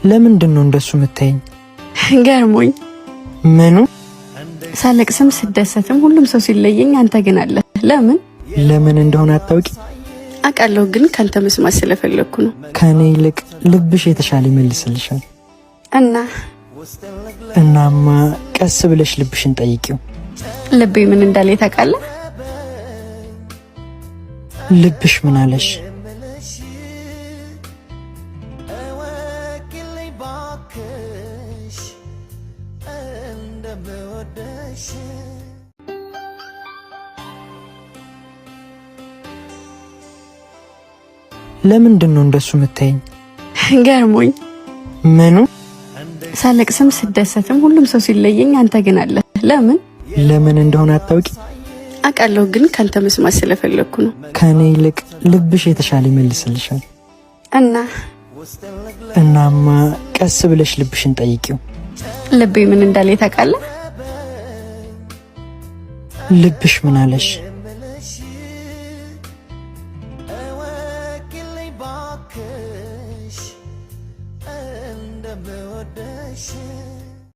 ለምንድን ነው እንደሱ የምታየኝ? ገርሞኝ። ምኑ? ሳለቅስም ስደሰትም ሁሉም ሰው ሲለየኝ አንተ ግን አለ። ለምን? ለምን እንደሆነ አታውቂ? አውቃለሁ፣ ግን ካንተ መስማት ስለፈለግኩ ነው። ከኔ ይልቅ ልብሽ የተሻለ ይመልስልሻል። እና እናማ ቀስ ብለሽ ልብሽን ጠይቂው። ልቤ ምን እንዳለ ታውቃለህ? ልብሽ ምን አለሽ? ለምንድን ነው እንደሱ የምታየኝ? ገርሞኝ። ምኑ? ሳለቅስም ስደሰትም ሁሉም ሰው ሲለየኝ አንተ ግን አለ። ለምን? ለምን እንደሆነ አታውቂ? አውቃለሁ፣ ግን ካንተ መስማት ስለፈለግኩ ነው። ከኔ ይልቅ ልብሽ የተሻለ ይመልስልሻል። እና እናማ ቀስ ብለሽ ልብሽን ጠይቂው። ልቤ ምን እንዳለ ታውቃለህ? ልብሽ ምን አለሽ? እንደምወደሽ።